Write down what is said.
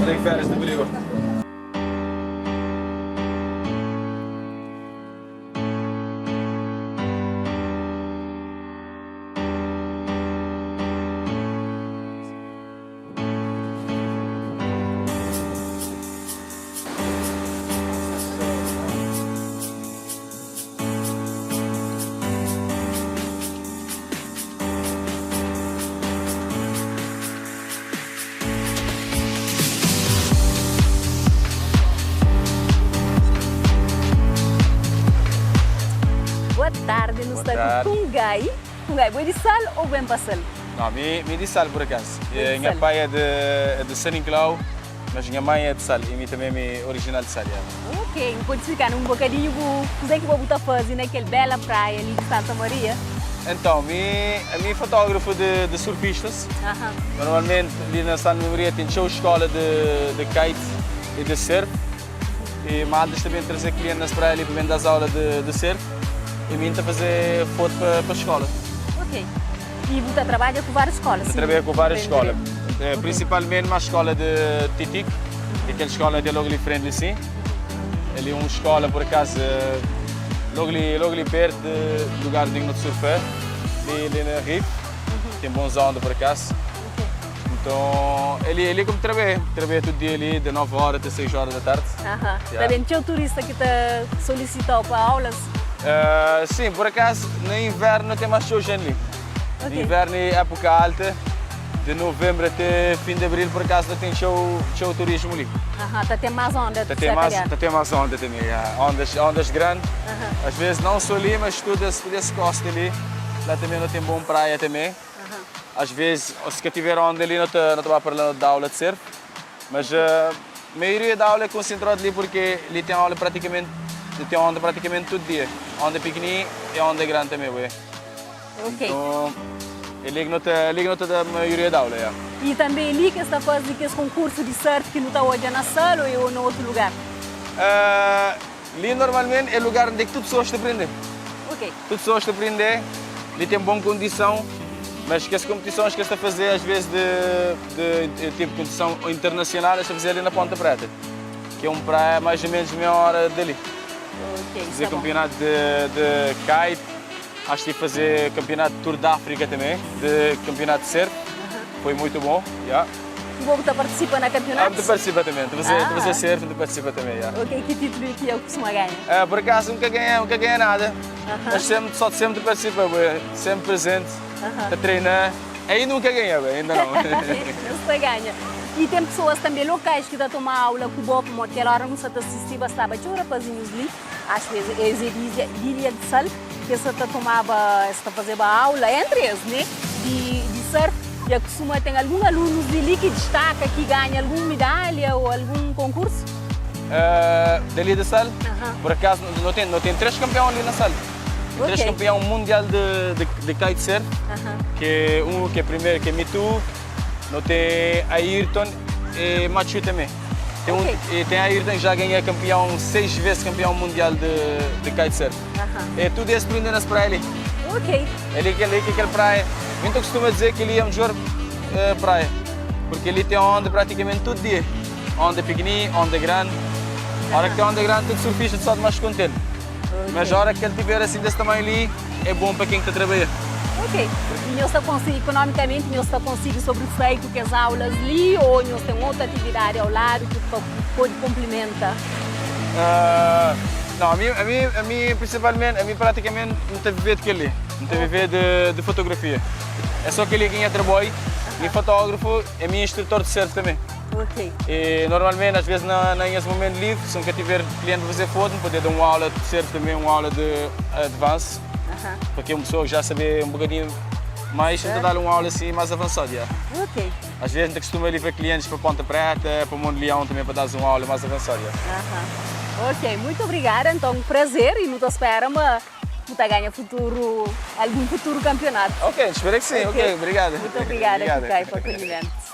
Olha que férias de perigo. Boa tardi, nu sta ku Kungai. Kungai, bo é di Sal ou bo é pa Sal? Não, mi, mi di Sal por acaso. Bo é di Nha Sal. pai é de, é de San Nicolau, mas nha mãe é de Sal e mi também mi original de Sal, yeah. Ok, bu pode explica-nu un bokadinhu bu kuzê ki bo bu ta faze na kel bela praia li di Santa Maria? Então, mi, ami é fotógrafo de, de surfistas. Aham. Normalmente li na Santa Maria tem txeu escola de, de kite e de surf. E maltas ta ben traze cliente nas praia li pa ben das aula de, de surf. E mi N ta faze foto pa, pa escola. Ok. E bu ta trabadja ku várius skola, Ta si? trabadja ku várius skola. Ok. Prinsipalmenti ma skola de Titik, ki é kel skola ki ten logu li frenti li sin. Ali un skola por akazu logu li, logu li pertu di lugar di no ta surfa, li, li na Rif. Ten bons onda por akazu. Nton, é li, é li ki N trabadja. N trabadja tudu dia li, di 9 óra te 6 óra da tardi. Aha. Ya. Ta ben txeu turista ki ta solisita-u pa aulas? Sim, por acaso na inverno tem mais txeu gente li. Ok. Inverno é época alta, de novembro até fim de abril, por acaso não tem txeu, txeu turismo li. Aha, ta ten más onda, Ta se tem mais, calhar. ta tem mais onda também, ya. Ondas, ondas grandes. Aha. Às vezes não só ali, mas tudo esse, tudo esse costa ali. Lá também não tem bom praia também. Às vezes, se que tiver onda ali, não te, não te vai para lá dar aula de surf. Mas a maioria da aula é concentrada ali porque ali tem aula praticamente, tem onda praticamente todo dia. Onda pequenininha e onda grande também, ué. Ok. Então, ali que não te, ali que não te dá a maioria da aula, yeah. E também ali que está faze kes concurso de surf que nu ta odja na sala ou na outro lugar? Ali normalmente é lugar onde é que tudo pessoas te aprender. Ok. Tudo pessoas te aprender, ali tem boa condição, mas que as competições que está a fazer às vezes de, de, de tipo competição internacional, está a fazer ali na Ponta Preta, que é um praia mais ou menos meia hora dali. Ok, Fazer está bom. campeonato de, de kite, acho que fazer campeonato de Tour da África também, de campeonato de surf, foi muito bom. Yeah. E bo ta participa na Ah, campeonato? tu participa também, tu fazer, tu Ah. fazer surf, tu participa também. Yeah. Ok, que título que eu costumo ganhar? Ah, por acaso nunca ganhei, nunca ganhei nada, Aham. mas sempre, só sempre participa, bué, sempre presente, Aham. a treinar. Aí nunca ganhei, bué, ainda não. Você ganha. E tem pessoas também locais que tá tomar aula com o Bob, como aquela hora não se tá assistindo, estava tinha rapazinhos ali, às vezes eles dizem de Ilha de Sal, que você tá tomava, você tá fazendo aula entre eles, né? De, de surf. E costuma tem algum aluno de ali que destaca, que ganha alguma medalha ou algum concurso? Dali da Sal, Aham. por acaso não tem, não tem três campeões ali na Sal. Tem três Ok. campeão mundial de, de, de kitesurf, Aham. que é um que é primeiro que é Mitu, não tem Ayrton e Machu também. Tem, um, Ok. e tem Ayrton que já ganhou campeão, seis vezes campeão mundial de, de kitesurf. Aham. É tudo esse prende nas praias ali. Ok. Ali que ali que aquela praia. Muito costuma dizer que ali é a melhor praia, porque ali tem onda praticamente todo dia. Onda pequenininha, onda grande. A hora que tem onda grande, todo surfista só de mais contente. Mas a hora que ele tiver assim desse tamanho ali, é bom para quem está a trabalhar. Ok. E nós está conseguindo, economicamente, nós está conseguindo sobressair com as aulas ali ou nós tem outra atividade ao lado que pode complementar? Não, a mim, a mim, a mim principalmente, a mim praticamente não tem viver de ali, não tem viver de, de fotografia. É só aquele que trabalho, e fotógrafo é meu instrutor de surf também. Ok. E normalmente, às vezes, na, na esse momento livre, se nunca tiver cliente para fazer foto, poder dar uma aula de surf também, uma aula de advance, Aham. porque uma pessoa que já sabe um bocadinho mais, tenta dar uma aula assim mais avançada. Yeah. Ok. Às vezes, a gente costuma levar clientes para Ponta Preta, para Monte Leão também, para dar uma aula mais avançada. Yeah. Aham. Ok, muito obrigada. Então, prazer e nos espera uma muita ganha futuro, algum futuro campeonato. Ok, espero que sim. Ok, obrigado. Muito obrigada, Obrigado. Kukai, pelo acolhimento.